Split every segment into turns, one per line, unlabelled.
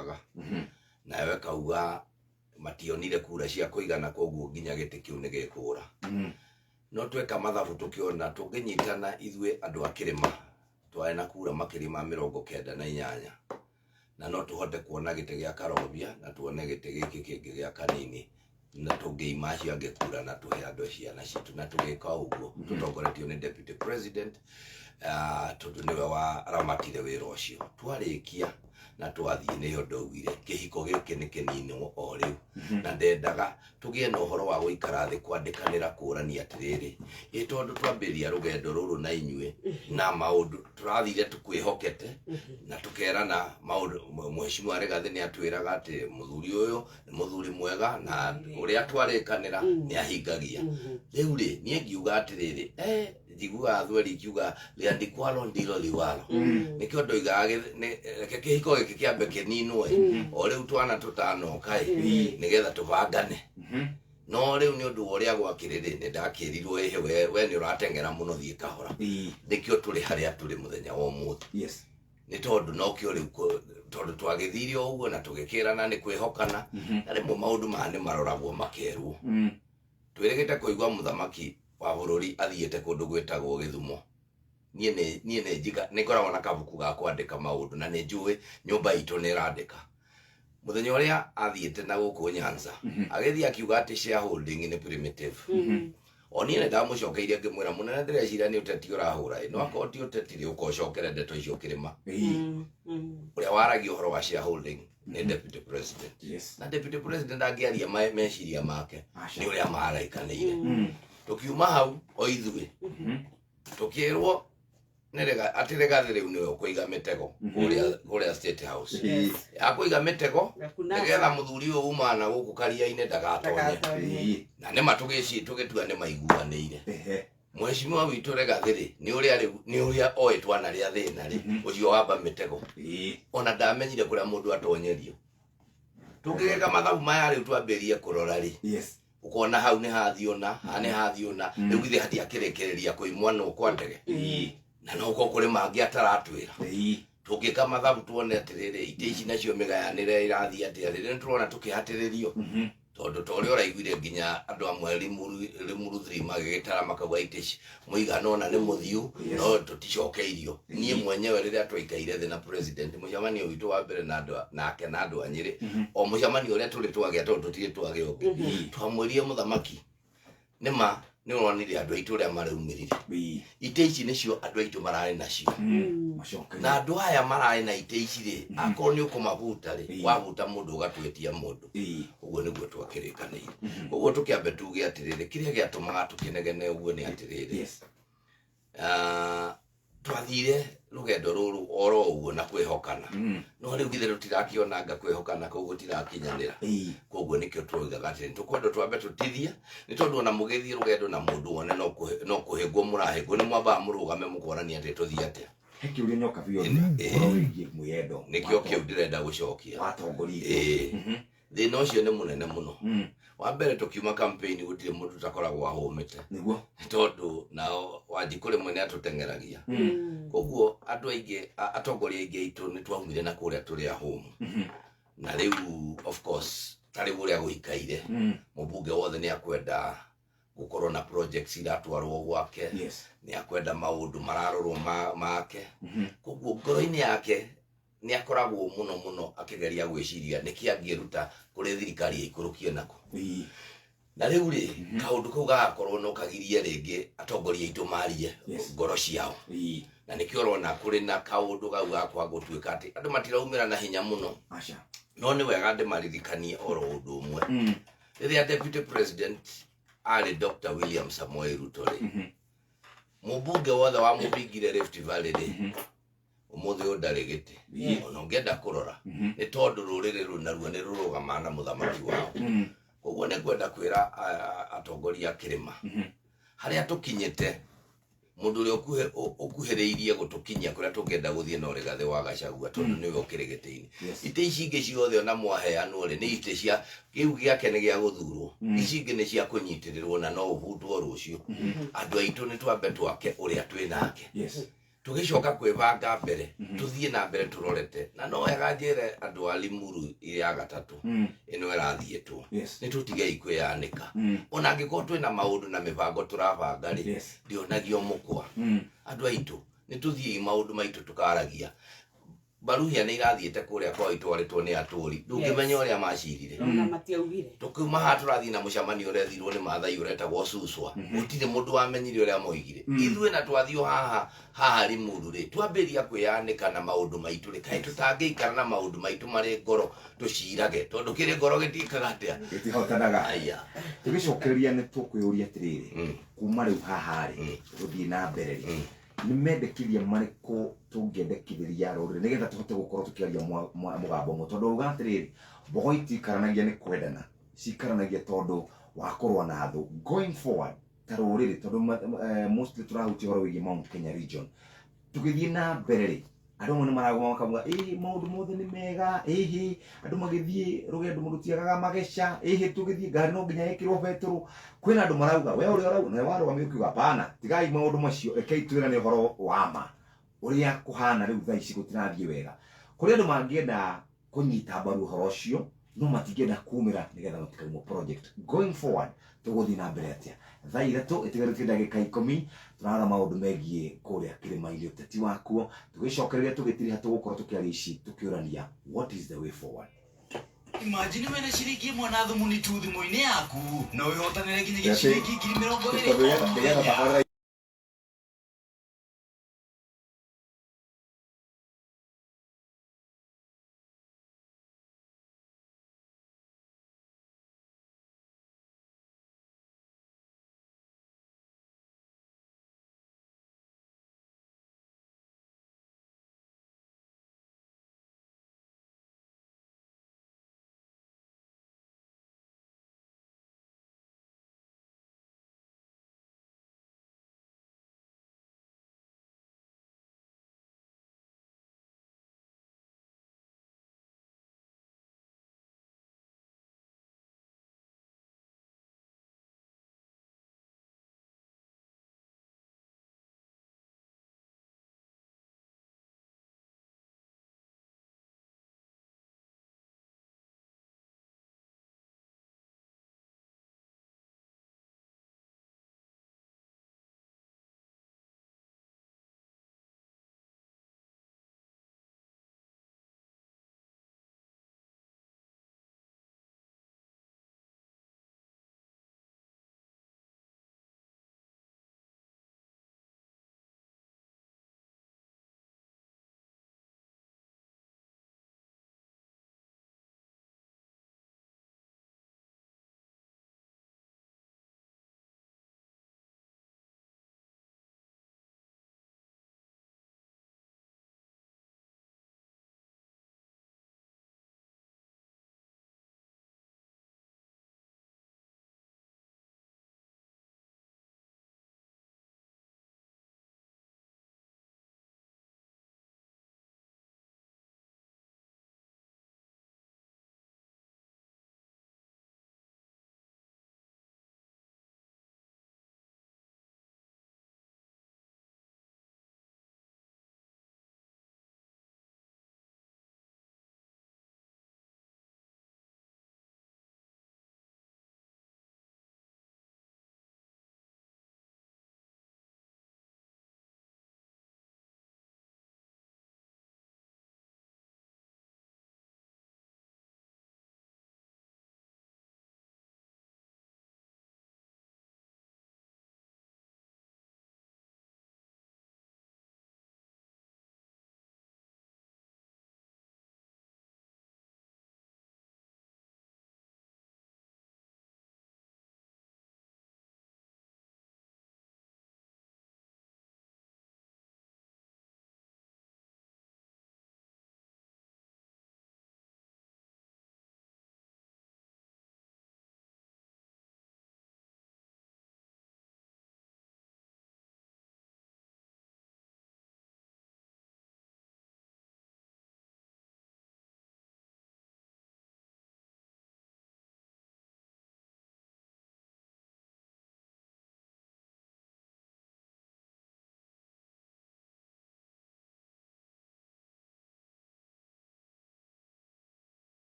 twaugaga nayo ĩkauga mationire kura cia kũigana koguo nginya gĩtĩ kĩu nĩ gĩkũra. No tweka mathabu tũkĩona tũngĩnyitana ithuĩ andũ a kĩrĩma twarĩ na kura makĩria ma 98 na no tũhote kuona gĩtĩ gĩa Karobia na tuone gĩtĩ gĩkĩ kĩngĩ gĩa Kanini na tũngĩima acio angĩ kura na tũhe andũ ciana citũ na tũgĩka ũguo tũtongoretio nĩ deputy president tondũ nĩwe waramatire wĩra ũcio. Twarĩkia na twathiĩ nĩho ndaugire kĩhiko gĩkĩ nĩ kĩninwo o rĩu na ndendaga tũgĩe na ũhoro wa gũikara thĩ kwandĩkanĩra kũrania atĩrĩrĩ, ĩ tondũ twambĩrĩria rũgendo rũrũ na inyuĩ na maũndũ tũrathire tũkwĩhokete na tũkerana maũndũ. Mheshimiwa Rigathĩ nĩ atwĩraga atĩ mũthuri ũyũ nĩ mũthuri mwega na ũrĩa twarĩkanĩra nĩ ahingagia. Rĩu rĩ, niĩ ngiuga atĩrĩrĩ, njiguaga thweri ikiuga rĩandikwalo ndilo liwalo. Nĩkĩo ndoigaga reke kĩhiko gĩkĩ kĩambe kĩninwo ĩ, o rĩu twana tũtanoka ĩ, nĩgetha tũbangane. No rĩu nĩ ũndũ wa ũrĩa gwakĩrĩ rĩ, nĩ ndakĩrirwo ĩhĩ we nĩ ũrateng'era mũno, thiĩ kahora. Nĩkĩo tũrĩ harĩa tũrĩ mũthenya wa ũmũthĩ. Nĩ tondũ nokĩo rĩu tondũ twagĩthire o ũguo na tũgĩkĩrana nĩ kwĩhokana, na rĩmwe maũndũ maya nĩ maroragwo makerwo. Twĩrĩgĩte kũigua mũthamaki wa bũrũri athiĩte kũndũ gwĩtagwo Gĩthumo. Niĩ nĩ niĩ nĩ njika nĩ ngoragwo na kabuku ga kwandĩka maũndũ na nĩ njũĩ nyũmba itũ nĩ ĩrandĩka. Mũthenya ũrĩa athiĩte na gũkũ Nyanza, agĩthiĩ akiuga atĩ shareholding nĩ primitive. O niĩ nĩ ndamũcokeirie ngĩmwĩra, mũnene, ndĩreciria nĩ ũteti ũrahũra ĩ, no akorwo ti ũteti rĩ, ũka ũcokere ndeto icio kĩrĩma. Ũrĩa waragia ũhoro wa shareholding nĩ deputy president. Na deputy president angĩaria meciria make
Aca.
nĩ ũrĩa maraikanĩire. Tũkiuma hau o ithuĩ tũkĩrwo nĩ atĩ Rigathĩ rĩu nĩwe ũkũiga mĩtego kũrĩa State House. Ya kũiga mĩtego
Gakunasa.
nĩgetha mũthuri ũyũ umaga na gũkũ karia-inĩ ndagatonye.
Ndagatonye.
Na nĩma tũgĩtua nĩ maiguanĩire. Mheshimiwa witũ Rigathĩ rĩ, nĩ ũrĩa rĩu nĩ ũrĩa oĩ twana rĩa thĩna rĩ, ũcio wamba mĩtego. Ona ndamenyire kũrĩa mũndũ atonyerio. Tũngĩgeka mathabu maya rĩu twambĩrĩrie kũrora rĩ, ũkona hau nĩ hathiĩ ũna, haha nĩ hathiĩ ũna, rĩu githĩ hatiakĩrĩkĩrĩria kũimwanwo kwa ndege. Na no gũkorwo kũrĩ mangĩ ataratwĩra. Tũngĩka mathabu tuone atĩrĩrĩ, itĩ ici nacio mĩgayanĩre ĩrathiĩ atĩa, rĩrĩa nĩ tũrona tũkĩhatĩrĩrio. Tondũ ta ũrĩa ũraiguire nginya andũ amwe Limuru 3 magĩgĩtara makauga itĩ ici mũigana ũna nĩ mũthiu, no tũticokeirio. Niĩ mwenyewe rĩrĩa twaikaire thĩ na president, mũcemanio witũ wa mbere na andũ nake na andũ a Nyĩrĩ, o mũcemanio ũrĩa tũrĩ twagĩa, tondũ tũtirĩ twagĩa ũngĩ, twamwĩrire mũthamaki, nĩma nĩ ũronire andũ aitũ ũrĩa maraumĩrire. Itĩ ici nĩcio andũ aitũ mararĩ nacio.
Macokerio.
Na andũ aya mararĩ na itĩ ici rĩ, akorwo nĩ ũkũmabuta rĩ, wabuta mũndũ ũgatwetia mũndũ. Ũguo nĩguo twakĩrĩkanĩire. Ũguo tũkĩambe tuge atĩrĩrĩ, kĩrĩa gĩatũmaga tũkĩnegene ũguo nĩ atĩrĩrĩ, twathire rũgendo rũrũ oro ũguo na kwĩhokana. No rĩu githĩ tũtirakĩona anga kwĩhokana kũu gũtirakinyanĩra. Koguo nĩkĩo twoigaga atĩrĩ tũkwenda twambe tũtithie, nĩ tondũ ona mũgĩthiĩ rũgendo na mũndũ wone no kũhĩngwo mũrahĩngwo, nĩ mwambaga mũrũgame mũkonania atĩ tũthiĩ atĩa.
He kĩũria nyoka biũ ũhoro wĩgiĩ mwĩyendo.
Nĩkĩo kĩu ndĩrenda gũcokia.
Watongoria.
Thĩna ũcio nĩ mũnene mũno. Wa mbere tũkiuma campaign gũtirĩ mũndũ ũtakoragwo ahũmĩte. Tondũ nao Wanjikũ rĩmwe nĩ atũteng'eragia. Koguo andũ aingĩ, atongoria aingĩ aitũ nĩ twaumire na kũrĩa tũrĩ ahũmu. Na rĩu of course ta rĩu ũrĩa gũikaire, mũmbunge wothe nĩ akwenda gũkorwo na projects iratwarwo gwake. Nĩ akwenda maũndũ mararorwo make. Koguo ngoro-inĩ yake nĩ akoragwo mũno mũno akĩgeria gwĩciria nĩkĩ angĩruta kũrĩ thirikari ĩikũrũkie nako. Na rĩu rĩ, kaũndũ kau gagakorwo no kagirie rĩngĩ atongoria aitũ marie ngoro ciao. Na nĩkĩo ũrona kũrĩ na kaũndũ kau ga kwaga gũtuĩka atĩ andũ matiraumĩra na hinya mũno. No nĩ wega ndĩmaririkanie oro ũndũ ũmwe. Rĩrĩa deputy president arĩ Dr. William Samoei Ruto rĩ, mũmbunge wothe wa mũbingire Rift Valley rĩ, ũmũthĩ ũyũ ndarĩ gĩtĩ. Ona ũngĩenda kũrora, nĩ tondũ rũrĩrĩ rũu naruo nĩ rũrũgamaga na mũthamaki wao. Koguo nĩ ngwenda kwĩra atongoria a kĩrĩma, harĩa tũkinyĩte, mũndũ ũrĩa ũkuhĩrĩirie gũtũkinyia kũrĩa tũngĩenda gũthiĩ no Rigathĩ wa Gachagua, tondũ nĩwe ũkĩrĩ gĩtĩ-inĩ. Itĩ ici ingĩ ciothe ona mwaheanwo rĩ, nĩ itĩ cia kĩu gĩake nĩ gĩa gũthurwo, ici ingĩ nĩ cia kũnyitĩrĩrwo na no ũbutwo rũciũ. Andũ aitũ nĩ twambe twake ũrĩa twĩ nake. Tũgĩcoka kwĩbanga mbere, tũthiĩ na mbere tũrorete. Na no wega njĩre andũ a Limuru ya gatatũ ĩno ĩrathiĩtwo, nĩ tũtigei kwĩyanĩka. Ona angĩkorwo twĩna maũndũ na mĩbango tũrabanga rĩ, ndionagio mũkwa. Andũ aitũ nĩ tũthiĩi maũndũ maitũ tũkaragia. Baruhia nĩ irathiĩte kũrĩa kwao itwarĩtwo nĩ atũri, ndũngĩmenya ũrĩa macirire.
Ona matiaugire.
Tũkiuma haha tũrathiĩ na mũcemanio ũrethirwo nĩ Maathai ũretagwo Suswa, gũtirĩ mũndũ wamenyire ũrĩa moigire. Ithuĩ na twathiĩ haha haha Limuru rĩ, twambĩrĩria kwĩyanĩka na maũndũ maitũ rĩ, kaĩ tũtangĩikara na maũndũ maitũ marĩ ngoro tũcirage, tondũ kĩrĩ ngoro gĩtiĩkaga atĩa?
Gĩtihotanaga.
Aya.
Tũgĩcokereria nĩ tũkwĩyũria atĩrĩrĩ, kuma rĩu haha rĩ gũthiĩ na mbere rĩ, nĩ mendekithia marĩkũ tũngĩendekithĩria rũrĩrĩ nĩgetha tũhote gũkorwo tũkĩaria mũgambo ũmwe? Tondũ uga atĩrĩrĩ, mbogo itikaranagia nĩ kwendana, cikaranagia tondũ wa kũrũa na thũ. Going forward ta rũrĩrĩ, tondũ mostly tũrahutia ũhoro wĩgiĩ Mount Kenya region, tũgĩthiĩ na mbere rĩ, andũ amwe nĩ maragoma makauga ĩĩ maũndũ mothe nĩ mega, ĩhĩ andũ magĩthiĩ rũgendo mũndũ mageca, ĩhĩ tũgĩthiĩ ngari no nginya ĩkĩrwo betũrũ. Kwĩna andũ marauga we ũrĩa ũrauga na warũgamia ũkiuga hapana, tigai maũndũ macio, rekei twĩrane ũhoro wa ma ũrĩa kũhana rĩu thaa ici gũtirathiĩ wega. Kũrĩ andũ mangĩenda kũnyita mbaru ũhoro ũcio no matingĩenda kumĩra nĩgetha matikaumwo project. Going forward tũgũthiĩ na mbere atĩa? Thaa 3 ĩtigarĩtie ndagĩka 10, tũrarora maũndũ megiĩ kũrĩa kĩrĩma-inĩ, ũteti wakuo. Tũgĩcokereria tũgĩtiriha tũgũkorwo tũkĩaria ici tũkĩũrania what is the way forward.
Imagine wĩna ciringi 1 na thumuni tu thimũ-inĩ yaku no wĩhotanĩre nginyagia ciringi 20,000 o mũthenya.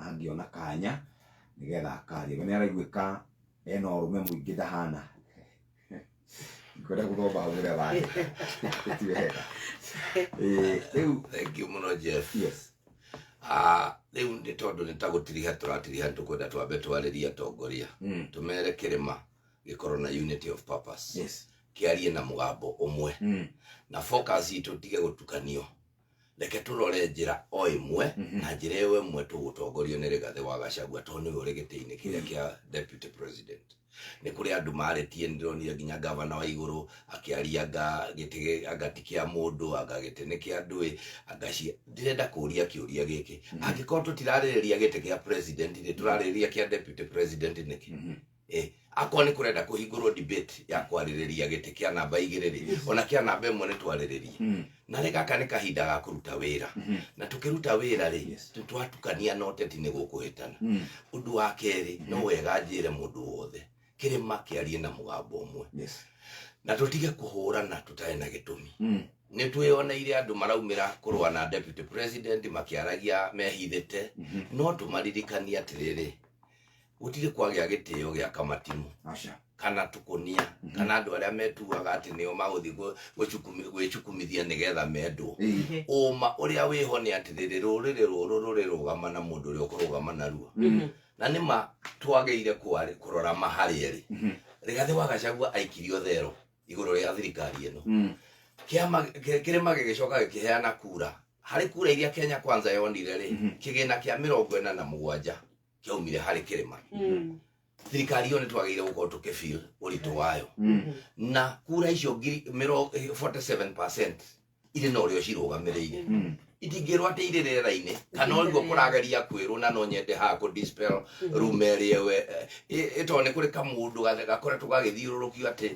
Angĩona kanya nĩgetha akarie. We nĩaraiguĩka ena ũrũme mũingĩ ndahana. Ngwenda gũthoma hau ũrĩa wandĩka. Ti wega. Rĩu
Thank you mũno, Jeff.
Yes.
Ah, rĩu nĩ tondũ nĩ ta gũtiriha tũratiriha, tũkwenda twambe twarĩrie atongoria, tũmere kĩrĩma gĩkorwo na unity of purpose, kĩarie na mũgambo ũmwe, na focus itũ tige gũtukanio. Reke tũrore njĩra o ĩmwe, na njĩra ĩyo ĩmwe tũgũtongorio nĩ Rigathĩ wa Gachagua, tondũ nĩwe ũrĩ gĩtĩ-inĩ kĩrĩa kĩa deputy president. Nĩ kũrĩ andũ marĩtie, nĩndĩronire nginya gavana wa igũrũ akĩaria anga gĩtĩ anga ti kĩa mũndũ, anga gĩtĩ nĩ kĩa ndũĩ anga cia. Ndĩrenda kũria kĩũria gĩkĩ: angĩkorwo tũtirarĩrĩria gĩtĩ kĩa president rĩ, tũrarĩrĩria kĩa deputy president nĩkĩ? Akorwo nĩ kũrenda kũhingũrwo debate ya kwarĩrĩria gĩtĩ kĩa namba 2 rĩ, ona kĩa namba 1 nĩ twarĩrĩrie. Na rĩ, gaka nĩ kahinda ga kũruta wĩra, na tũkĩruta wĩra rĩ, twatukania na ũteti nĩ gũkũhĩtana. Ũndũ wa kerĩ, no wega njĩre mũndũ wothe, kĩrĩma kĩarie na mũgambo ũmwe, na tũtige kũhũrana tũtarĩ na gĩtũmi. Nĩ twĩyoneire andũ maraumĩra kũrũa na deputy president makĩaragia mehithĩte, no tũmaririkanie atĩrĩrĩ, gũtirĩ kwagĩa gĩtĩo gĩa kamatimu
Aca.
kana tũkũnia kana andũ arĩa metuaga atĩ nĩo magũthiĩ gwĩcukumithia nĩgetha mendwo. Ũma ũrĩa wĩho nĩ atĩrĩrĩ, rũrĩrĩ rũrũ rũrĩrũgama na mũndũ ũrĩa ũkũrũgama naruo, na nĩma twagĩire kũrora ma harĩ erĩ. Rigathĩ wa Gachagua aikirio thero igũrũ rĩa thirikari ĩno. Kĩama kĩrĩma gĩgĩcoka gĩkĩheana kura. Harĩ kura iria Kenya Kwanza yonire rĩ, kĩgĩna kĩa 47 kĩaumire harĩ kĩrĩma. Thirikari ĩyo nĩ twagĩrĩire gũkorwo tũkĩfeel ũritũ wayo, na kura icio ngiri 47% irĩ na ũrĩa ũcirũgamĩrĩire. Itingĩrwo atĩ irĩ rĩera-inĩ kana ũguo kũrageria kwĩrwo, na no nyende haha kũ dispel rumour ĩrĩa ĩtondũ nĩ kũrĩ kamũndũ gakoretwo gagĩthiũrũrũkio atĩ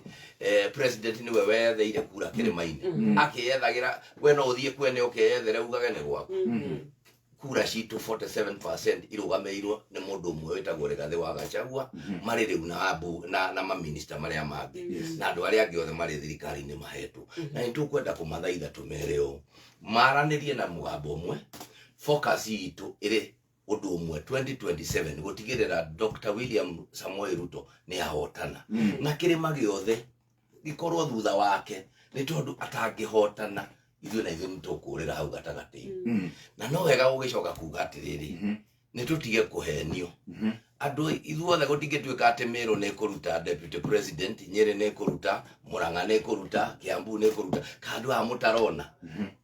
president nĩwe wetheire kura kĩrĩma-inĩ akĩyethagĩra. We no ũthiĩ kwene ũkeyethere ugage nĩ gwaku. Kura citũ 47% irũgamĩrĩirwo nĩ mũndũ ũmwe wĩtagwo Rigathĩ wa Gachagua, marĩ rĩu na na maminista marĩa mangĩ na andũ arĩa angĩ othe marĩ thirikari-inĩ mahetwo. Na nĩ tũkwenda kũmathaitha tũmere ũũ, maranĩrie na mũgambo ũmwe. Focus itũ ĩrĩ ũndũ ũmwe, 2027 gũtigĩrĩra Dr. William Samoei Ruto nĩ ahotana, na kĩrĩma gĩothe gĩkorwo thutha wake, nĩ tondũ atangĩhotana ithuĩ na ithuĩ nĩ tũkũrĩra hau gatagatĩ. Na no wega gũgĩcoka kuga atĩrĩrĩ, nĩ tũtige kũhenio andũ ithuothe. Gũtingĩtuĩka atĩ Meru nĩ kũruta deputy president, Nyĩrĩ nĩ kũruta, Mũrang'a nĩ kũruta, Kiambu nĩ kũruta. Kandũ aya mũtarona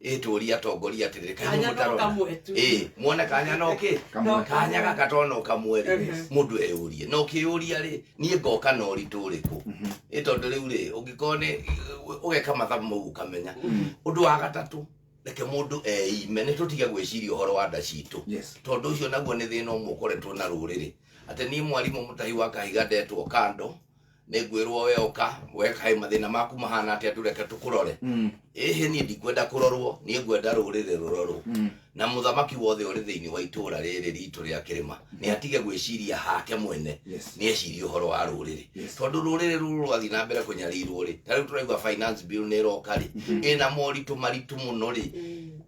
ĩtũria atongoria atĩrĩrĩ, kaĩ
Kanya no
mũtarona
kamwe tu.
Ĩ, muone kanya no kĩ
Kamwe.
Kanya gaka to no kamwe rĩ, mũndũ eyũrie na ũkĩyũria rĩ, niĩ ngoka na ũritũ ũrĩkũ? Ĩ tondũ rĩu rĩ, ũngĩkorwo nĩ ũgeka mathabu mau ũkamenya. Ũndũ wa gatatũ, reke mũndũ eime, nĩ tũtige gwĩciria ũhoro wa nda citũ, tondũ ũcio naguo nĩ thĩna ũmwe ũkoretwo na rũrĩrĩ, atĩ niĩ mwarimũ Mũtahi wa Kahiga ndetwo kando nĩ ngwĩrwo, we ũka we kaĩ mathĩna maku mahana atĩa, ndũreke tũkũrore. Ĩhĩ, niĩ ndikwenda kũrorwo, niĩ ngwenda rũrĩrĩ rũrorwo. Na mũthamaki wothe ũrĩ thĩinĩ wa itũũra rĩrĩ ritũ rĩa kĩrĩma nĩ atige gwĩciria hake mwene, nĩ ecirie ũhoro wa rũrĩrĩ, tondũ rũrĩrĩ rũrũ rwathiĩ na mbere kũnyarirwo rĩ, ta rĩu tũraigua finance bill nĩ ĩroka rĩ, ĩna moritũ maritũ mũno rĩ,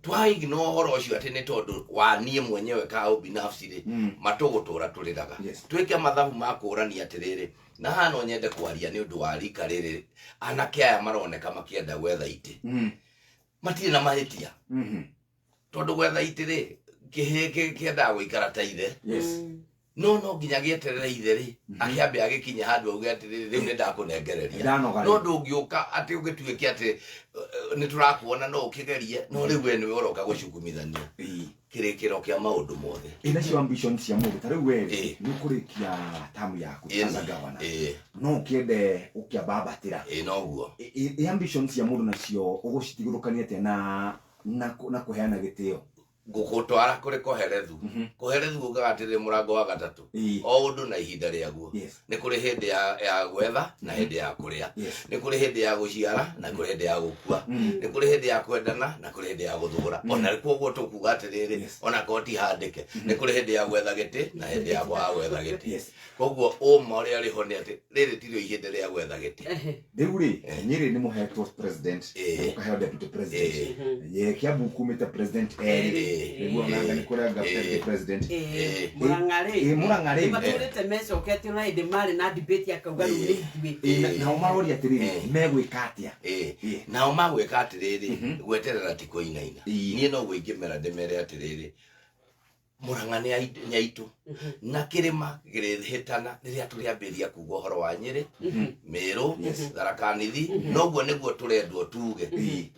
twaignore ũhoro ũcio atĩ nĩ tondũ wa niĩ mwenyewe ka ubinafsi rĩ, matũgũtũra tũrĩraga. Twĩke mathabu ma kũrania atĩrĩrĩ, na haha no nyende kwaria nĩ ũndũ wa rika rĩrĩ, anake aya maroneka makĩenda gwetha itĩ. Matirĩ na mahĩtia, tondũ gwetha itĩ rĩ, kĩhĩ kĩendaga gũikara ta ithe, no nginya gĩeterere ithe rĩ, akĩambe agĩkinye handũ auge atĩrĩrĩ, rĩu nĩ ndakũnengereria.
Ndanoga
No
rĩu.
ndũngĩũka atĩ ũgĩtuĩke atĩ nĩ tũrakuona no ũkĩgerie, no rĩu we nĩwe ũroka gũcukumithania kĩrĩkĩro kĩa maũndũ mothe.
Ĩ nacio ambition cia mũndũ ta rĩu we nĩ ũkũrĩkia tamu yaku as a governor, no ũkĩende ũkĩambambatĩra.
Ĩ, noguo.
Ĩ ambition cia mũndũ nacio ũgũcitigũrũkania atĩa na kũheana gĩtĩo?
Ngũgũtwara kũrĩ Koherethu. Koherethu ugaga atĩrĩrĩ, mũrango wa gatatũ, o ũndũ na ihinda rĩaguo. Nĩ kũrĩ hĩndĩ ya gwetha na hĩndĩ ya kũrĩa. Nĩ kũrĩ hĩndĩ ya gũciara na kũrĩ hĩndĩ ya gũkua. Nĩ kũrĩ hĩndĩ ya kwendana na kũrĩ hĩndĩ ya gũthũra. Ona koguo tũkuga atĩrĩrĩ, ona korwo ti handĩke, nĩ kũrĩ hĩndĩ ya gwetha gĩtĩ na hĩndĩ ya kwaga gwetha gĩtĩ. Koguo ũma ũrĩa rĩho nĩ atĩ rĩrĩ tirĩo ihinda rĩa gwetha gĩtĩ.
Rĩu rĩ, Nyĩrĩ nĩ mũhetwo president na mũkaheo deputy president, ye Kiambu kumĩte president erĩ. Nĩguo nanga nĩ kũrĩa deputy president.
Murang'a rĩ.
Murang'a rĩ.
Nĩmatũrĩte mecokete ona hĩndĩ marĩ na debate akauga rĩu nĩ ithuĩ.
Nao maroria atĩrĩrĩ, megwĩka atĩa?
Nao magwĩka atĩrĩrĩ, gweterera ti kũinaina. Niĩ noguo ingĩmera ndĩmere atĩrĩrĩ, Murang'a nĩ aitũ na kĩrĩma kĩrĩhĩtana rĩrĩa tũrĩambĩrĩria kuga ũhoro wa Nyĩrĩ, Mĩrũ, Tharaka Nithi, noguo nĩguo tũrendwo tuge.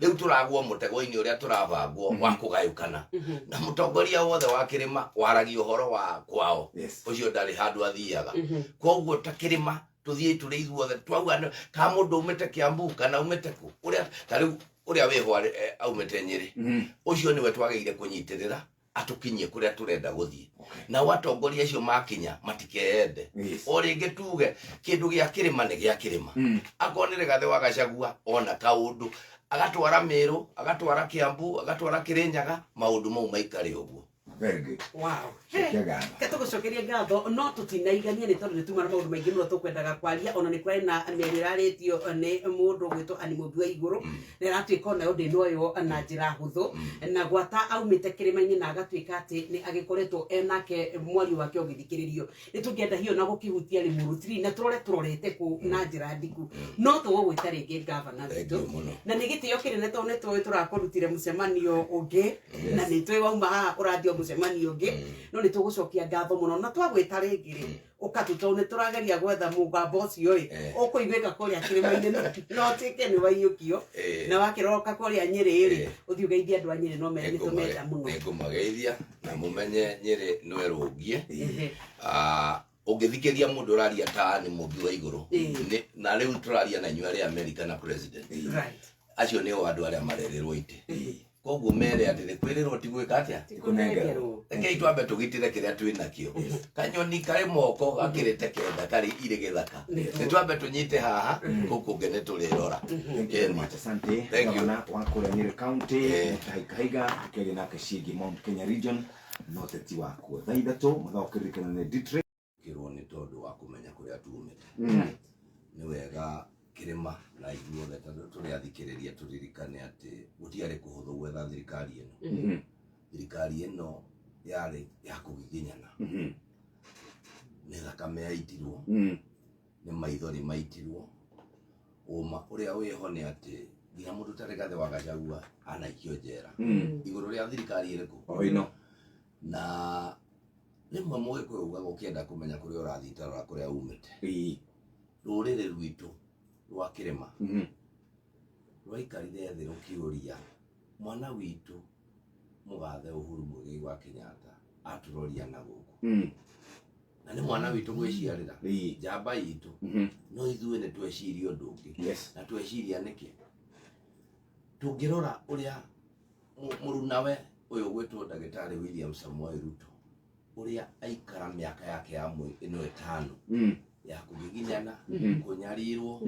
Rĩu tũragwo mũtego-inĩ ũrĩa tũrabangwo wa kũgayũkana, na mũtongoria wothe wa kĩrĩma waragia ũhoro wa kwao, ũcio ndarĩ handũ athiaga. Koguo ta kĩrĩma tũthiĩ tũrĩ ithuothe twauga ka mũndũ umĩte Kiambu kana umĩte kũ, ũrĩa ta rĩu ũrĩa wĩho aumĩte Nyĩrĩ, ũcio nĩwe twagĩrĩire kũnyitĩrĩra atũkinyie kũrĩa tũrenda gũthiĩ. Nao atongoria acio makinya matikeende. O rĩngĩ tuge kĩndũ gĩa kĩrĩma nĩ gĩa kĩrĩma. Akorwo nĩ Rigathĩ wa Gachagua ona kaũndũ agatwara Mĩrũ, agatwara Kiambu, agatwara Kĩrĩnyaga, maũndũ mau maikare ũguo.
Very good.
Wow.
Cokia ngatho.
Ke tũgũcokeria ngatho no tũtinaigania nĩ tondũ nĩ tuma na maũndũ maingĩ mũno tũkwendaga kwaria, ona nĩ kwarĩ na mĩario ĩrarĩtio nĩ mũndũ ũgwĩtwo Annie Mũmbi wa Igũrũ, na ĩratuĩka onayo ndĩnoywo na njĩra hũthũ, na gwata aumĩte kĩrĩma-inĩ na agatuĩka atĩ nĩ agĩkoretwo enake mwario wake ũgĩthikĩrĩrio. Nĩ tũngĩenda hiyo na gũkĩhutia Limuru 3 na tũrore tũrorete kũ na njĩra ndiku, no tũgũgwĩta rĩngĩ gavana witũ, na nĩ gĩtĩo kĩnene tondũ nĩ tũĩ tũrakũrutire mũcemanio ũngĩ, na nĩ tũĩ wauma haha ũrathiĩ o mũcemanio ũngĩ, no nĩ tũgũcokia ngatho mũno na twagwĩta rĩngĩ rĩ ũkatu, tondũ nĩ tũrageria gwetha mũgambo ũcio ĩ ũkũiguĩka kũrĩa kĩrĩma-inĩ, no ũtuĩke nĩ waiyũkio na wakĩroka kũrĩa Nyĩrĩ rĩ, ũthiĩ ũgeithie andũ a Nyĩrĩ, no mere nĩ tũmenda mũno.
Nĩngũmageithia na mũmenye Nyĩrĩ nĩwe rũngie. Ũngĩthikĩria mũndũ ũraria ta nĩ Mũmbi wa Igũrũ, na rĩu tũraria na inyuĩ arĩa Amerika na president, acio nĩo andũ arĩa marerĩrwo itĩ. Koguo mere atĩrĩ, kwĩrĩrwo ti gwĩka atĩa?
Kũnengerwo.
Rekei twambe tũgitĩre kĩrĩa twĩ nakĩo. Kanyoni karĩ moko gakĩrĩte kenda karĩ irĩ gĩthaka. Nĩ twambe tũnyite haha, kũu kũngĩ nĩ tũrĩrora.
Thank you very much. Asante.
Thank you.
Gavana wa kũrĩa Nyĩrĩ County, Mutahi Kahiga, tũkĩaria nake ciĩgiĩ Mount Kenya Region na ũteti wakuo. Thaa 3 mathaa ũkĩririkana nĩ Detroit.
Kĩrwo nĩ tondũ wa kũmenya kũrĩa tumĩte. Nĩ wega kĩrĩma na ithuothe tondũ tũrĩ athikĩrĩria tũririkane atĩ gũtiarĩ kũhũthũ gwetha thirikari ĩno. Thirikari ĩno yarĩ ya kũgiginyana. Nĩ thakame yaitirwo, nĩ maithori maitirwo. Ũma ũrĩa wĩho nĩ atĩ nginya mũndũ ta Rigathĩ wa Gachagua anaikio njera igũrũ rĩa thirikari ĩrĩkũ?
O ĩno.
Na rĩmwe mũgĩkũyũ ugaga ũkĩenda kũmenya kũrĩa ũrathiĩ ta rora kũrĩa umĩte. Rũrĩrĩ rwitũ rwa kĩrĩma rwaikarire thĩ rũkĩũria mwana witũ mũgathe Uhuru Muigai wa Kenyatta atũroria na gũkũ, na nĩ mwana witũ gwĩciarĩra, njamba itũ, no ithuĩ nĩ tweciria ũndũ ũngĩ. Na tweciria nĩkĩ? Tũngĩrora ũrĩa mũrunawe ũyũ gwĩtwo ndagĩtarĩ William Samoei Ruto ũrĩa aikara mĩaka yake ya ĩno 5 ya kũgiginyana, kũnyarirwo,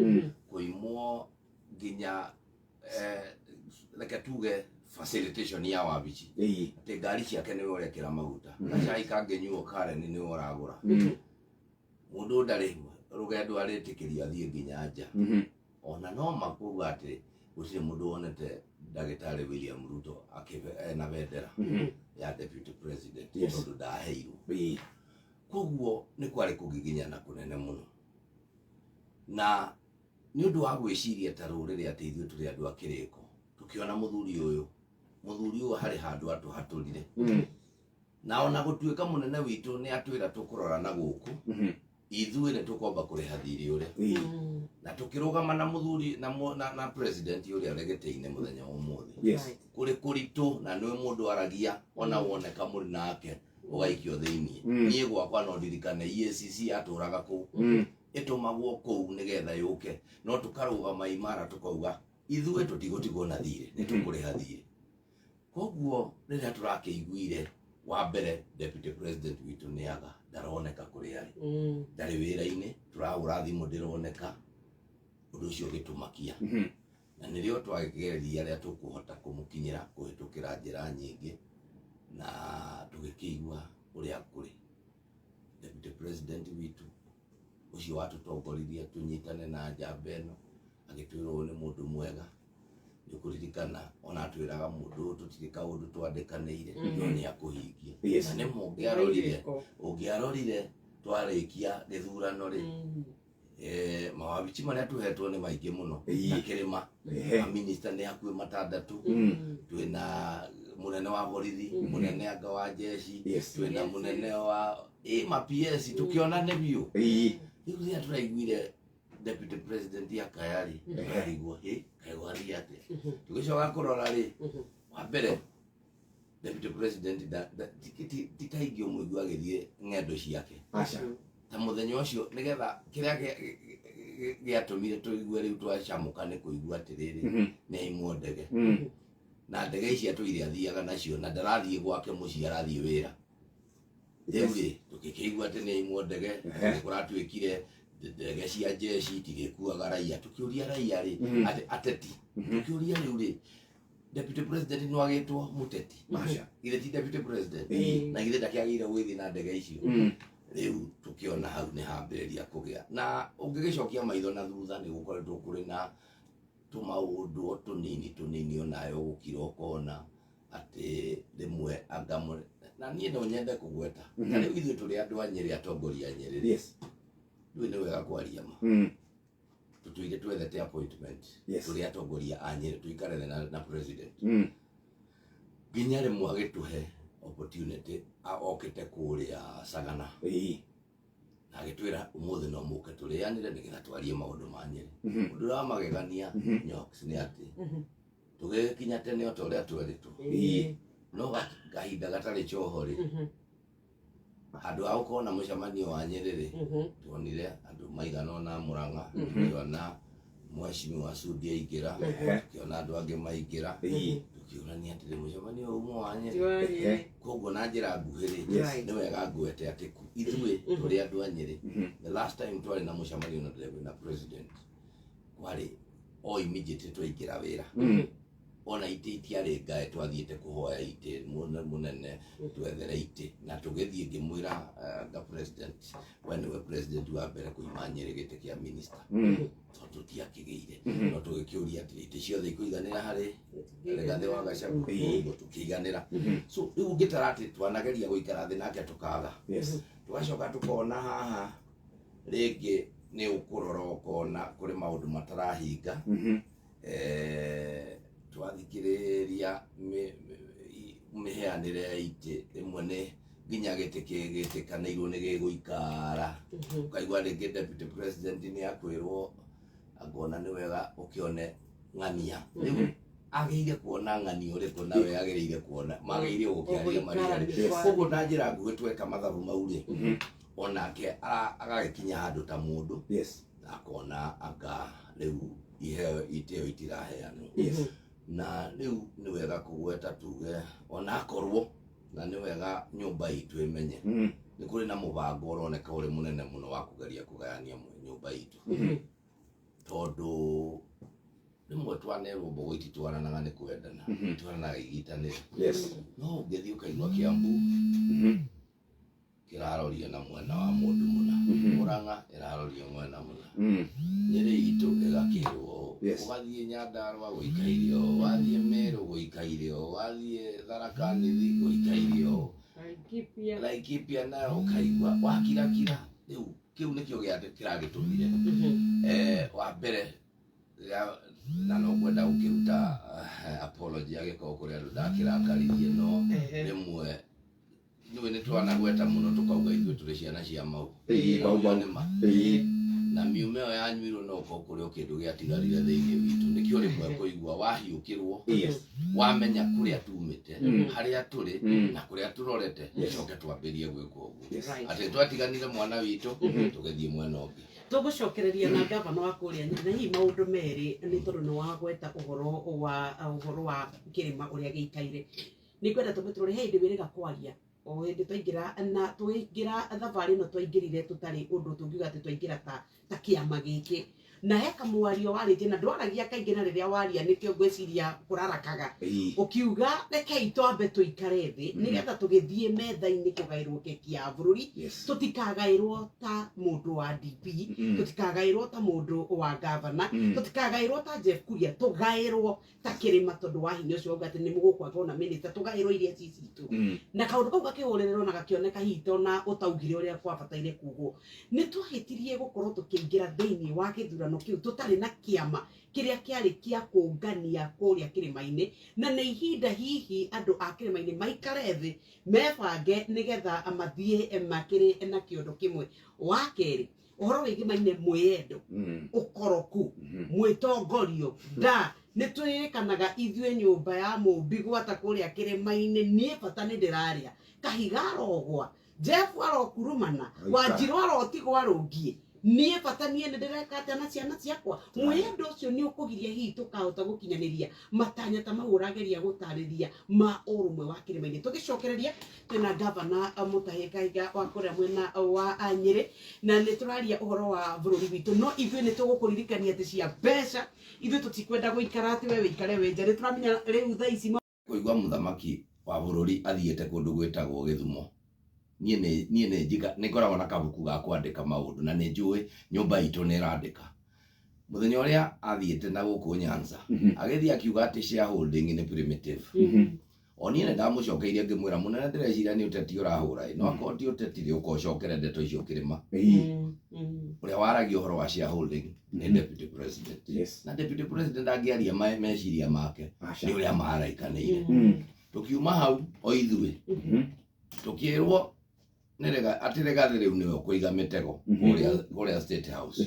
kũimwo nginya reke tuge facilitation ya wabici, atĩ ngari ciake nĩwe ũrekĩra maguta, gacai kangĩnyuo Karen nĩwe ũragũra, mũndũ ndarĩ rũgendo arĩtĩkĩrio athiĩ nginya nja. Ona no makuga atĩ gũtirĩ mũndũ wonete ndagĩtarĩ William Ruto ena bendera ya deputy president, tondũ ndaheirwo. Koguo nĩ kwarĩ kũgiginyana kũnene mũno, na nĩ ũndũ wa gwĩciria ta rũrĩrĩ atĩ ithuĩ tũrĩ andũ a kĩrĩko, tũkĩona mũthuri ũyũ harĩ handũ atũhatũrire, na ona gũtuĩka mũnene witũ nĩ atwĩra tũkũrora na gũkũ, ithuĩ nĩ tũkwamba kũrĩha thirĩ ũrĩa, na tũkĩrũgama na mũthuri na president ũrĩa ũrĩ gĩtĩ-inĩ mũthenya wa ũmũthĩ. Kũrĩ kũritũ na nĩwe mũndũ aragia ona woneka mũrĩ nake ũgaikio thĩiniĩ. Niĩ gwakwa no ndirikane EACC yatũraga kũu, ĩtũmagwo kũu nĩgetha yũke, no tũkarũgama imara tũkauga ithuĩ tũtigũtigwo na thirĩ, nĩ tũkũrĩha thirĩ. Koguo rĩrĩa tũrakĩiguire wa mbere deputy president witũ nĩ aga ndaroneka kũrĩa arĩ, ndarĩ wĩra-inĩ, tũrahũra thimũ ndĩroneka, ũndũ ũcio ũgĩtũmakia. Na nĩrĩo twageria arĩa tũkũhota kũmũkinyĩra kũhĩtũkĩra njĩra nyingĩ, na tũgĩkĩigua ũrĩa kũrĩ. Deputy president witũ ũcio watũtongoririe tũnyitane na njamba ĩno, agĩtwĩra ũyũ nĩ mũndũ mwega, Nĩ ũkũririkana ona twĩraga mũndũ ũyũ tũtirĩ kaũndũ twandĩkanĩire, no nĩ akũhingia.
Yes.
Na nĩ ma ũngĩarorire, ũngĩarorire twarĩkia gĩthurano rĩ, mawabici marĩa tũhetwo nĩ maingĩ mũno.
Ĩĩ.
Na kĩrĩma, maminista nĩ hakuhĩ matandatũ, twĩna mũnene wa borithi, mũnene anga wa jeshi, twĩna mũnene wa ma PS, tũkĩona nĩ biũ. Rĩu rĩrĩa tũraiguire deputy president akaya rĩ, tũrarigwo hĩ kaĩ gwathiĩ atĩa. Tũgĩcoka kũrora rĩ, wa mbere deputy president ti kaingĩ ũmũigua agĩthiĩ ng'endo ciake.
Aca.
Ta mũthenya ũcio nĩgetha kĩrĩa gĩatũmire tũigue rĩu twacamũka nĩ kũigua atĩrĩrĩ, nĩ aimwo ndege. Na ndege ici atũire athiaga nacio, na ndarathiĩ gwake mũciĩ, arathiĩ wĩra. Rĩu rĩ, tũgĩkĩigua atĩ nĩ aimwo ndege, nĩ kũratuĩkire ndege cia jeshi itigĩkuaga raia. Tũkĩũria raia rĩ, atĩ ateti, tũkĩũria rĩu rĩ, deputy president no agĩtwo mũteti?
Aca.
Githĩ ti deputy president?
Ĩĩ.
Na githĩ ndakĩagĩrĩire gũgĩthiĩ na ndege icio? Rĩu tũkĩona hau nĩ hambĩrĩria kũgĩa na ũngĩgĩcokia maitho na thutha, nĩ gũkoretwo kũrĩ na tũmaũndũ o tũnini tũnini, onawe ũgũkira ũkona atĩ rĩmwe anga na niĩ no nyende kũgweta ta rĩu ithuĩ tũrĩ andũ a Nyĩrĩ, atongoria a Nyĩrĩ rĩ, rĩu nĩ wega kwaria ma, tũtũire twethete appointment, tũrĩ atongoria a Nyĩrĩ tũikarane na president, nginya rĩmwe agĩtũhe opportunity okĩte kũrĩa Sagana, na agĩtwĩra ũmũthĩ no mũke tũrĩanĩre nĩgetha twarie maũndũ ma Nyĩrĩ. Ũndũ ũrĩa wa magegania, Nyox, nĩ atĩ tũgĩkinya tene o ta ũrĩa twerĩtwo, no kahinda gatarĩ coho rĩ, handũ ha gũkorwo na mũcemanio wa Nyĩrĩ rĩ, tuonire andũ maigana ũna Mũrang'a, tũkĩona mheshimiwa Sudi aingĩra, tũkĩona andũ angĩ maingĩra, tũkĩũrania atĩrĩ, mũcemanio ũyũ ũmwe wa Nyĩrĩ? Koguo na njĩra nguhĩ rĩ, nĩ wega ngwete atĩ ithuĩ tũrĩ andũ a Nyĩrĩ, the last time twarĩ na mũcemanio na president kwarĩ o immediately twaingĩra wĩra. Ona itĩ itiarĩ ngae, twathiĩte kũhoya itĩ, mũnene twethere itĩ, na tũgĩthiĩ ngĩmwĩra, nga president, we nĩwe president wa mbere kũima Nyĩrĩ gĩtĩ kĩa minister, tondũ tũtiakĩgĩire. No tũgĩkĩũria atĩrĩ, itĩ ciothe ikũiganĩra harĩ Rigathĩ wa Gachagua? Koguo tũkĩiganĩra. So rĩu ũngĩtara atĩ twanageria gũikara thĩ nake tũkaga, tũgacoka tũkona haha rĩngĩ nĩ ũkũrora ũkona kũrĩ maũndũ matarahinga. Twathikĩrĩria mĩheanĩre ya itĩ, rĩmwe nĩ nginya gĩtĩ gĩtĩkanĩirwo nĩ gĩgũikara, ũkaigua rĩngĩ deputy president nĩ akwĩrwo angona nĩ wega ũkĩone ng'ania. Rĩu agĩrĩire kuona ng'ania ũrĩkũ? Nawe agĩrĩire kuona magĩrĩire gũkĩaria marĩa rĩ. Koguo na njĩra nguhĩ, tweka mathabu mau rĩ, onake agagĩkinya handũ ta mũndũ, akona anga rĩu iheo itĩo itiraheanwo. Na rĩu nĩ wega kũgweta tuge onakorwo na nĩ wega nyũmba itũ ĩmenye, nĩ kũrĩ na mũbango ũroneka ũrĩ mũnene mũno wa kũgeria kũgayania nyũmba itũ, tondũ rĩmwe twanerwo mbogo ititwaranaga nĩ kwendana, itwaranaga igitanĩre. No ũngĩthiĩ ũkaigua Kiambu kĩraroria na mwena wa mũndũ mũna, Mũrang'a ĩraroria mwena mũna, Nyĩrĩ itũ ĩgakĩrwo ũũ, ũgathiĩ Nyandarũa gũikaire ũũ, wathiĩ Meru gũikaire ũũ, wathiĩ Tharaka Nithi gũikaire ũũ, Laikipia nayo ũkaigua wakirakira. Rĩu kĩu nĩkĩo kĩragĩtũmire, wa mbere na no kwenda gũkĩruta apology agĩkorwo kũrĩ andũ ndakĩrakaririe, no rĩmwe nĩwe nĩ twanagweta mũno tũkauga ithuĩ tũrĩ ciana cia mau.
Mau mau.
Nĩ ma. Na miume ĩyo yanyuirwo no ũkorwo kũrĩ o kĩndũ gĩatigarire thĩinĩ witũ, nĩkĩo rĩmwe kũigua wahiũkĩrwo, wamenya kũrĩa tumĩte, harĩa tũrĩ, na kũrĩa tũrorete, coke twambĩrie gwĩka ũguo, atĩ twatiganire mwana witũ tũgĩthiĩ mwena ũngĩ.
Tũgũcokereria na gavana wa kũrĩa Nyĩrĩ na hihi maũndũ merĩ, nĩ tondũ nĩ wagweta ũhoro wa kĩrĩma ũrĩa gĩikaire. Nĩ ngwenda tũmbe tũrore he hĩndĩ wĩrĩga kwaria o hĩndĩ twaingĩra na twaingĩra thabarĩ ĩno, twaingĩrire tũtarĩ ũndũ tũngiuga atĩ twaingĩra ta kĩama gĩkĩ. Na he kamwario warĩtie na ndwaragia kaingĩ, na rĩrĩa waria nĩkĩo ngwĩciria kũrarakaga. Ũkiuga rekei twambe tũikare thĩ nĩgetha tũgĩthiĩ metha-inĩ kũgaĩrwo keki ya bũrũri. Tũtikagaĩrwo ta mũndũ wa DP, tũtikagaĩrwo ta mũndũ wa gavana, tũtikagaĩrwo ta Jeff Kuria, tũgaĩrwo ta kĩrĩma, tondũ wa hinya ũcio wauga atĩ nĩ mũgũkwanga ona minista, tũgaĩrwo iria ci citũ. Na kaũndũ kau gakĩhũrĩrĩrwo na gakĩoneka hihi tona ũtaugire ũrĩa kwabataire kugwo. Nĩ twahĩtirie gũkorwo tũkĩingĩra thĩinĩ wa gĩthurano kĩu tũtarĩ na kĩama kĩrĩa kĩarĩ kĩa kũngania kũrĩa kĩrĩma-inĩ, na nĩ ihinda hihi andũ a kĩrĩma-inĩ maikare thĩ mebange nĩgetha mathiĩ makĩrĩ na kĩondo kĩmwe. Wa kerĩ, ũhoro wĩgimaine mwĩyendo, ũkoroku, mwĩtongorio nda, nĩ twĩrĩkanaga ithuĩ nyũmba ya mũmbi gwata kũrĩa kĩrĩma-inĩ, niĩ bata nĩ ndĩrarĩa kahiga arogwa, Jeff arokurumana, Wanjirũ arotigwo arũngiĩ, niĩ bata niĩ nĩ ndĩreka atĩa na ciana ciakwa. Mwĩyendo ũcio nĩ ũkũgiria hihi tũkahota gũkinyanĩria matanya ta mau ũrageria gũtarĩria ma ũrũmwe wa kĩrĩma-inĩ. Tũgĩcokereria twĩna gavana Mutahi Kahiga wa kũrĩa mwena wa Nyĩrĩ, na nĩ tũraria ũhoro wa bũrũri witũ, no ithuĩ nĩ tũgũkũririkania atĩ cia mbeca ithuĩ tũtikwenda gũikara atĩ we wĩikare wĩ nja. Nĩ tũramenya rĩu thaa ici
kũigua mũthamaki wa bũrũri athiĩte kũndũ gwĩtagwo Gĩthumo, niĩ nĩ niĩ nĩ njiga nĩ ngoragwo na kabuku ga kwandĩka maũndũ, na nĩ njũĩ nyũmba itũ nĩ ĩrandĩka. Mũthenya ũrĩa athiĩte na gũkũ Nyanza, agĩthiĩ akiuga atĩ shareholding nĩ primitive. O niĩ nĩ ndamũcokeirie ngĩmwĩra, mũnene, ndĩreciria nĩ ũteti ũrahũra ĩ, no akorwo ti ũteti rĩ, ũka ũcokere ndeto icio kĩrĩma. Ũrĩa waragia ũhoro wa shareholding nĩ deputy president. Na deputy president angĩaria meciria make nĩ ũrĩa maraikanĩire. Tũkiuma hau o ithuĩ tũkĩrwo nĩ atĩ Rigathĩ rĩu nĩwe ũkũiga mĩtego kũrĩa State House,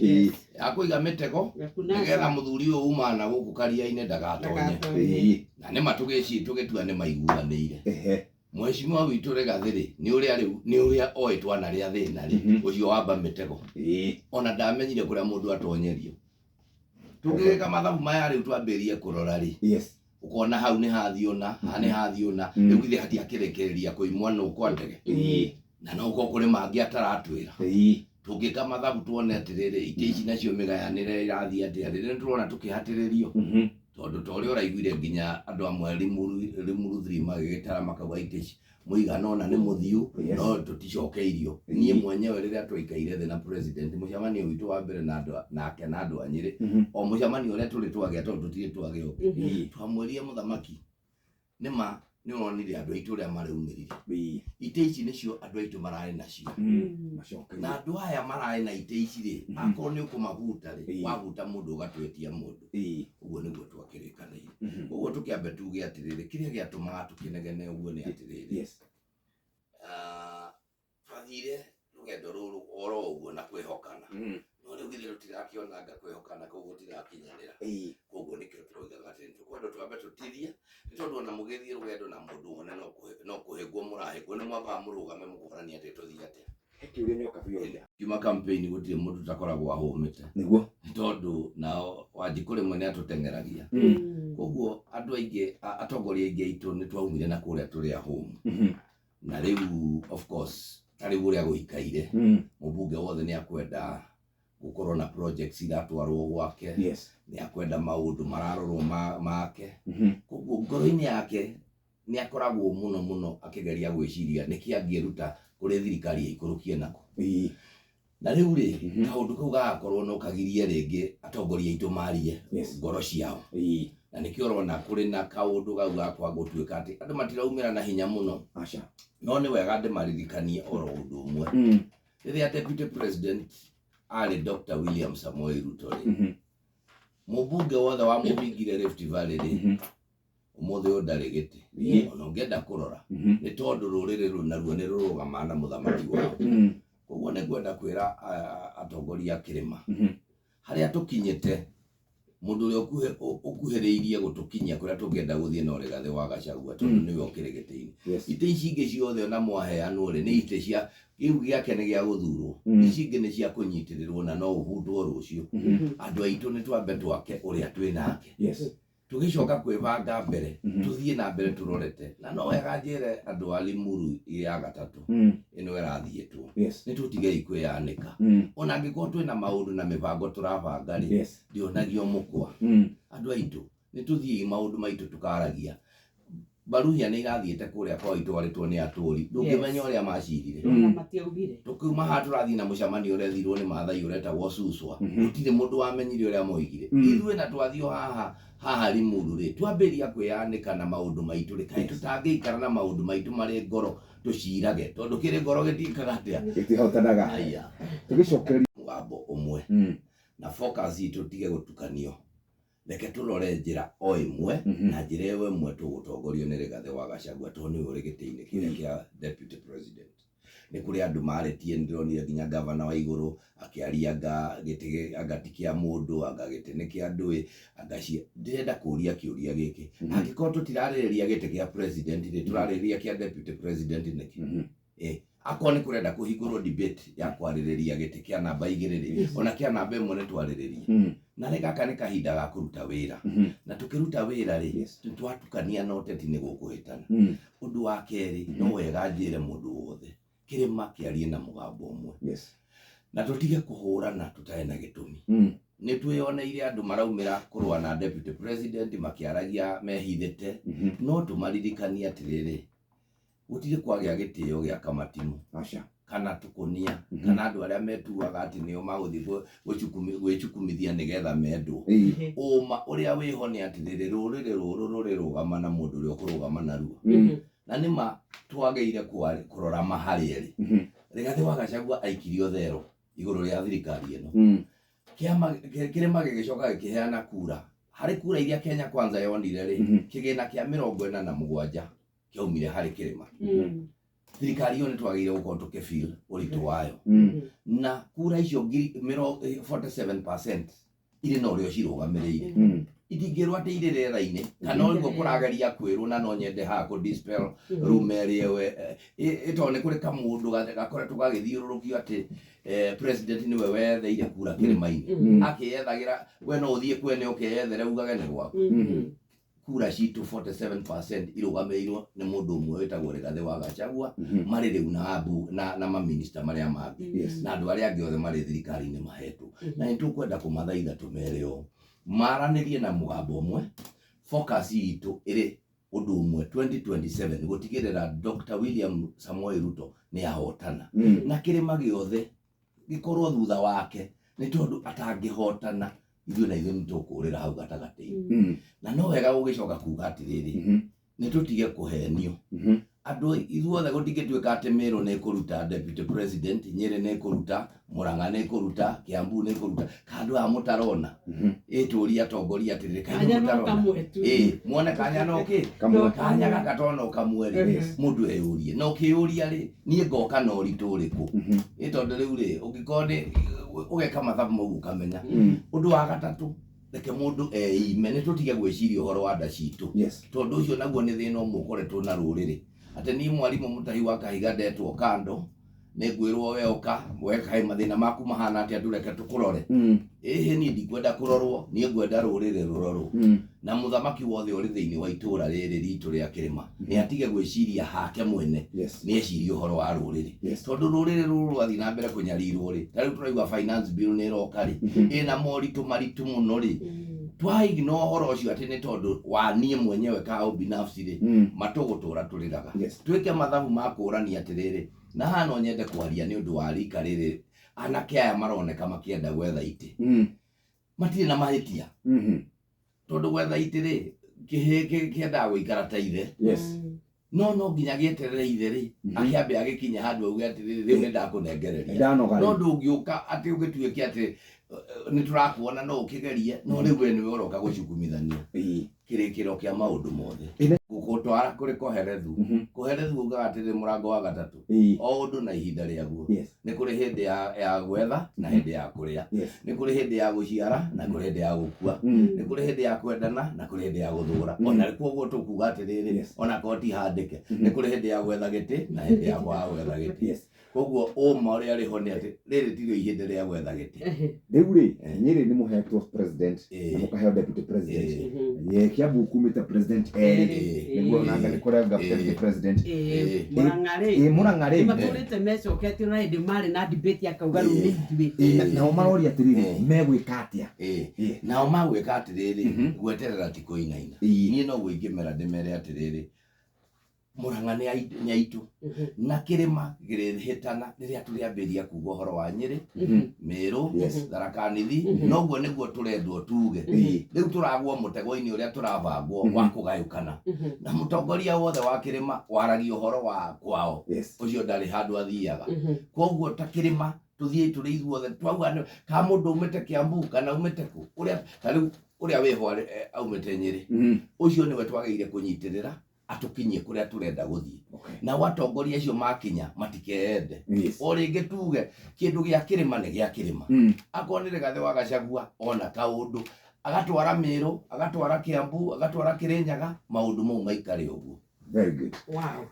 akũiga mĩtego nĩgetha mũthuri ũyũ uma na gũkũ karia-inĩ ndagatonye. Na nĩma tũgĩci tũgĩtua nĩ maiguanĩire. Mheshimiwa witũ Rigathĩ rĩ, nĩ ũrĩa rĩu nĩ ũrĩa oĩ twana rĩa thĩna rĩ, ũcio wamba mĩtego, ona ndamenyire kũrĩa mũndũ atonyerio. Tũngĩgĩka mathabu maya rĩu twambĩrĩrie kũrora rĩ, ũkona hau nĩ hathiĩ ũna, haha nĩ hathiĩ ũna. Rĩu githĩ hatiakĩrĩkĩrĩria kũimwo nũ kwa ndege, na no gũkorwo kũrĩ mangĩ ataratwĩra. Tũngĩka mathabu tuone atĩrĩrĩ, itĩ ici nacio mĩgayanĩre ĩrathiĩ atĩa rĩrĩa nĩ tũrona tũkĩhatĩrĩrio, tondũ ta ũrĩa ũraiguire nginya andũ amwe Limuru 3 magĩgĩtara makauga itĩ ici mũigana ũna nĩ mũthiu. No tũticokeirio. Niĩ mwenyewe rĩrĩa twaikaire thĩ na president, mũcemanio witũ wa mbere na andũ nake na andũ a Nyĩrĩ, o mũcemanio ũrĩa tũrĩ twagĩa, tondũ tũtirĩ twagĩa ũngĩ, twamwĩrire, mũthamaki, nĩma nĩ ũronire andũ aitũ ũrĩa maraumĩrire, itĩ ici nĩcio andũ aitũ mararĩ nacio, na andũ aya mararĩ na itĩ ici rĩ, akorwo nĩ ũkũmabuta rĩ, wabuta mũndũ ũgatwetia mũndũ. Ũguo nĩguo twakĩrĩkanĩire. Ũguo tũkĩambe tuge atĩrĩrĩ, kĩrĩa gĩatũmaga tũkĩnegene ũguo nĩ atĩrĩrĩ, twathire rũgendo rũrũ oro ũguo na kwĩhokana, no rĩu githĩ tũtirakĩonanga kwĩhokana kũu gũtirakinyanĩra? Koguo nĩkĩo tũroigaga atĩ nĩtũkwenda twambe tũtithie, nĩ tondũ ona mũgĩthiĩ rũgendo na mũndũ wone no kũhĩngwo mũrahĩngwo, nĩ mwambaga mũrũgame mũkonania atĩ tũthiĩ atĩa.
He kĩũria nyoka biũria.
Kiuma campaign gũtirĩ mũndũ ũtakoragwo ahũmĩte, nĩ tondũ nao Wanjikũ rĩmwe nĩ atũteng'eragia. Koguo andũ aingĩ, atongoria aingĩ aitũ nĩ twaumire na kũrĩa tũrĩ ahũmu. Na rĩu of course ta rĩu ũrĩa gũikaire, mũmbunge wothe nĩ akwenda gũkorwo na projects iratwarwo gwake, nĩ akwenda maũndũ mararorwo make. Koguo ngoro-inĩ yake nĩ akoragwo mũno mũno akĩgeria gwĩciria nĩkĩ angĩruta kũrĩ thirikari ĩikũrũkie nako. Na rĩu rĩ, kaũndũ kau gagakorwo no kagirie rĩngĩ atongoria aitũ marie ngoro ciao. Na nĩkĩo ũrona kũrĩ na kaũndũ kau gakwa gũtuĩka atĩ andũ matiraumĩra na hinya mũno.
Aca.
No nĩ wega ndĩmaririkanie oro ũndũ ũmwe. Rĩrĩa deputy president arĩ Dr. William Samoei Ruto rĩ, mũmbunge wothe wamũhingire Rift Valley rĩ, ũmũthĩ ũyũ ndarĩ gĩtĩ. Ona ũngĩenda kũrora, nĩ tondũ rũrĩrĩ rũu naruo nĩ rũrũgamaga na mũthamaki wao. Koguo nĩ ngwenda kwĩra atongoria a kĩrĩma, harĩa tũkinyĩte, mũndũ ũrĩa ũkuhĩrĩirie gũtũkinyia kũrĩa tũngĩenda gũthiĩ no Rigathĩ wa Gachagua, tondũ nĩwe ũkĩrĩ gĩtĩ-inĩ. Itĩ ici ingĩ ciothe ona mwaheanwo rĩ, nĩ itĩ cia kĩu gĩake nĩ gĩa gũthurwo, ici ingĩ nĩ cia kũnyitĩrĩrwo na no ũbutwo rũciũ. Andũ aitũ nĩ twambe twake ũrĩa twĩ nake. Tũgĩcoka kwĩbanga mbere, tũthiĩ na mbere tũrorete. Na no wega njĩre andũ a Limuru ya gatatũ ĩno ĩrathiĩtwo, nĩ tũtigei kwĩyanĩka. Ona angĩkorwo twĩna maũndũ na mĩbango tũrabanga rĩ, ndĩonagio mũkwa. Andũ aitũ nĩ tũthiĩi maũndũ maitũ tũkaragia. Mbaruhia nĩ irathiĩte kũrĩa kwao itwarĩtwo nĩ atũri, ndũngĩmenya ũrĩa macirire. Tũkiuma haha tũrathiĩ na mũcemanio ũrethirwo nĩ Maathai ũretagwo Suswa, gũtirĩ mũndũ wamenyire ũrĩa moigire. Ithuĩ na twathiĩ haha haha Limuru rĩ, twambĩrĩria kwĩyanĩka na maũndũ maitũ rĩ, kaĩ tũtangĩikara na maũndũ maitũ marĩ ngoro tũcirage, tondũ kĩrĩ ngoro gĩtiĩkaga atĩa?
Gĩtihotanaga.
Aya.
Tũgĩcokereria
mũgambo ũmwe na focus itũ tige gũtukanio. Reke tũrore njĩra o ĩmwe, na njĩra ĩyo ĩmwe tũgũtongorio nĩ Rigathĩ wa Gachagua, tondũ nĩwe ũrĩ gĩtĩ-inĩ kĩrĩa kĩa deputy president. Nĩ kũrĩ andũ marĩtie, nĩndĩronire nginya gavana wa igũrũ akĩaria anga gĩtĩ anga ti kĩa mũndũ, anga gĩtĩ nĩ kĩa ndũĩ, anga cia. Ndĩrenda kũria kĩũria gĩkĩ, angĩkorwo tũtirarĩrĩria gĩtĩ kĩa president rĩ, tũrarĩrĩria kĩa deputy president nĩkĩ? Akorwo nĩ kũrenda kũhingũrwo debate ya kwarĩrĩria gĩtĩ kĩa namba 2 rĩ, ona kĩa namba 1 nĩ twarĩrĩrie. Na rĩ gaka nĩ kahinda ga kũruta wĩra. Na tũkĩruta wĩra rĩ, twatukania na ũteti nĩ gũkũhĩtana. Ũndũ wa kerĩ, no wega njĩre mũndũ wothe, kĩrĩma kĩarie na mũgambo ũmwe. Na tũtige kũhũrana tũtarĩ na gĩtũmi. Nĩ twĩyoneire andũ maraumĩra kũrũa na deputy president makĩaragia mehithĩte, no tũmaririkanie atĩrĩrĩ, gũtirĩ kwagĩa gĩtĩo gĩa kamatimu kana tũkũnia, kana andũ arĩa metuaga atĩ nĩo magũthiĩ gwĩcukumithia nĩgetha mendwo. Ũma ũrĩa wĩho nĩ atĩrĩrĩ, rũrĩrĩ rũrũ rũrĩrũgama na mũndũ ũrĩa ũkũrũgama naruo. Na nĩma twagĩire kũrora maharĩ erĩ. Rigathĩ wa Gachagua aikirio thero igũrũ rĩa thirikari ĩno. Kĩama kĩrĩma gĩgĩcoka gĩkĩheana kura. Harĩ kura iria Kenya Kwanza yonire rĩ, kĩgĩna kĩa 47 kĩaumire harĩ kĩrĩma. Thirikari ĩyo nĩ twagĩrĩire gũkorwo tũkĩfeel ũritũ wayo. Na kura icio 47% irĩ na ũrĩa cirũgamĩrĩire. Itingĩrwo atĩ irĩ rĩera-inĩ, kana ũguo kũrageria kwĩrwo, na no nyende haha kũ dispel rumour ĩrĩa ĩyo, tondũ nĩ kũrĩ kamũndũ gakoretwo gagĩthiũrũrũkio atĩ president nĩwe wetheire kura kĩrĩma-inĩ. Akĩyethagĩra, we no ũthiĩ kwene ũkeyethere ugage nĩ gwaku. Kura citũ 47% irũgamĩrĩirwo nĩ mũndũ ũmwe wĩtagwo Rigathĩ wa Gachagua, marĩ rĩu na abu na maminista marĩa mangĩ, na andũ arĩa angĩ othe marĩ thirikari-inĩ mahetwo. Na nĩ tũkwenda kũmathaitha tũmere ũũ, maranĩrie na mũgambo ũmwe, focus itũ ĩrĩ ũndũ ũmwe, 2027 gũtigĩrĩra Dr. William Samoei Ruto nĩ ahotana, na kĩrĩma gĩothe gĩkorwo thutha wake, nĩ tondũ atangĩhotana ithuĩ na ithuĩ nĩ tũkũrĩra hau gatagatĩ-inĩ. Na no wega gũgĩcoka kuga atĩrĩrĩ, nĩ tũtige kũhenio andũ ithuothe. Gũtingĩtuĩka atĩ Meru nĩ kũruta deputy president, Nyĩrĩ nĩ kũruta, Murang'a nĩ kũruta, Kiambu nĩ kũruta, ka andũ aya mũtarona ĩtũria atongoria atĩrĩrĩ, kaĩ
Kanya no
mũtarona
kamwe tu.
Ĩ muone kanya no kĩ
Kamwe.
Kanya gaka to no kamwe rĩ, mũndũ eyũrie na ũkĩyũria rĩ, niĩ ngoka na ũritũ ũrĩkũ? Ĩ tondũ rĩu rĩ, ũngĩkorwo nĩ ũgeka mathabu mau ũkamenya. Ũndũ wa gatatũ, reke mũndũ eime, nĩ tũtige gwĩciria ũhoro wa nda citũ, tondũ ũcio naguo nĩ thĩna ũmwe ũkoretwo na rũrĩrĩ, atĩ niĩ mwarimũ Mũtahi wa Kahiga ndetwo kando nĩ ngwĩrwo we ũka we kaĩ mathĩna maku mahana atĩa, ndũreke tũkũrore. Ĩhĩ, niĩ ndikwenda kũrorwo, niĩ ngwenda rũrĩrĩ rũrorwo. Na mũthamaki wothe ũrĩ thĩinĩ wa itũra rĩrĩ ritũ rĩa kĩrĩma nĩ atige gwĩciria hake mwene, nĩ ecirie ũhoro wa rũrĩrĩ, tondũ rũrĩrĩ rũrũ rwathiĩ na mbere kũnyarirwo rĩ, ta rĩu tũraigua finance bill nĩ ĩroka rĩ, ĩna moritũ maritũ mũno rĩ, twaignore ũhoro ũcio atĩ nĩ tondũ wa niĩ mwenyewe ka ubinafsi rĩ, matũgũtũra tũrĩraga. Twĩke mathabu ma kũrania atĩrĩrĩ, na haha no nyende kwaria nĩ ũndũ wa rika rĩrĩ, anake aya maroneka makĩenda gwetha itĩ, matirĩ na mahĩtia, tondũ gwetha itĩ rĩ, kĩhĩ kĩendaga gũikara ta ithe, no nginya gĩeterere ithe rĩ, akĩambe agĩkinya handũ auge atĩrĩrĩ, rĩu nĩ ndakũnengereria.
Ndanoga
No
rĩu.
Ndũngĩũka atĩ ũgĩtuĩke atĩ nĩ tũrakuona no ũkĩgerie, no rĩu we nĩwe ũroka gũcukumithania kĩrĩkĩro kĩa maũndũ mothe. Gũtwara kũrĩ Koherethu. Koherethu ugaga atĩrĩ, mũrango wa gatatũ, o ũndũ na ihinda rĩaguo. Nĩ kũrĩ hĩndĩ ya gwetha na hĩndĩ ya kũrĩa, nĩ kũrĩ hĩndĩ ya gũciara na kũrĩ hĩndĩ ya gũkua, nĩ kũrĩ hĩndĩ ya kwendana na kũrĩ hĩndĩ ya gũthũra. Ona koguo tũkuga atĩrĩrĩ, ona korwo ti handĩke, nĩ kũrĩ hĩndĩ ya gwetha gĩtĩ na hĩndĩ ya kwaga gwetha gĩtĩ. Koguo ũma ũrĩa rĩ ho nĩ atĩ rĩrĩ tirĩo ihinda rĩa gwetha gĩtĩ.
Rĩu rĩ,
Eh.
Nyĩrĩ nĩ mũhetwo president
Eh.
na mũkaheo deputy president.
Eh.
Ye Kiambu kumĩte president erĩ,
Eh.
nĩguo nanga nĩ kũrenga
Eh.
deputy president.
Eh.
Mũrang'a rĩ,
Ĩ Mũrang'a rĩ,
nĩmatũrĩte mecoketie na hĩndĩ marĩ na debate akauga rĩu nĩ ithuĩ.
ĩ, nao maroria atĩrĩrĩ,
Eh.
megwĩka atĩa?
Ĩĩ.
Ĩ.
Nao magwĩka atĩrĩrĩ,
Mhm.
gweterera ti kũinaina.
Ĩĩ.
Niĩ noguo ingĩmera ndĩmere atĩrĩrĩ, Mũrang'a nĩ nĩ aitũ na kĩrĩma gĩrĩhĩtana rĩrĩa tũrĩambĩrĩria kuga ũhoro wa Nyĩrĩ, Mĩrũ,
Yes.
Tharaka Nithi, noguo nĩguo tũrendwo tuge.
Ĩĩ.
Rĩu tũragwo mũtego-inĩ ũrĩa tũrabangwo wa kũgayũkana, na mũtongoria wothe wa kĩrĩma waragia ũhoro wa kwao,
Yes.
ũcio ndarĩ handũ athiaga. Koguo ta kĩrĩma tũthiĩ tũrĩ ithuothe twauga kana mũndũ aumĩte Kiambu kana aumĩte kũ, ũrĩa ta rĩu ũrĩa wĩho aumĩte Nyĩrĩ, ũcio nĩwe twagĩrĩire kũnyitĩrĩra atũkinyie kũrĩa tũrenda gũthiĩ.
Okay.
Nao atongoria acio makinya matikeende.
Yes.
O rĩngĩ tuge kĩndũ gĩa kĩrĩma nĩ gĩa kĩrĩma. Akorwo nĩ Rigathĩ wa Gachagua ona kaũndũ agatwara Mĩrũ, agatwara Kiambu, agatwara Kĩrĩnyaga, maũndũ mau maikare ũguo.
Very good.
Wow.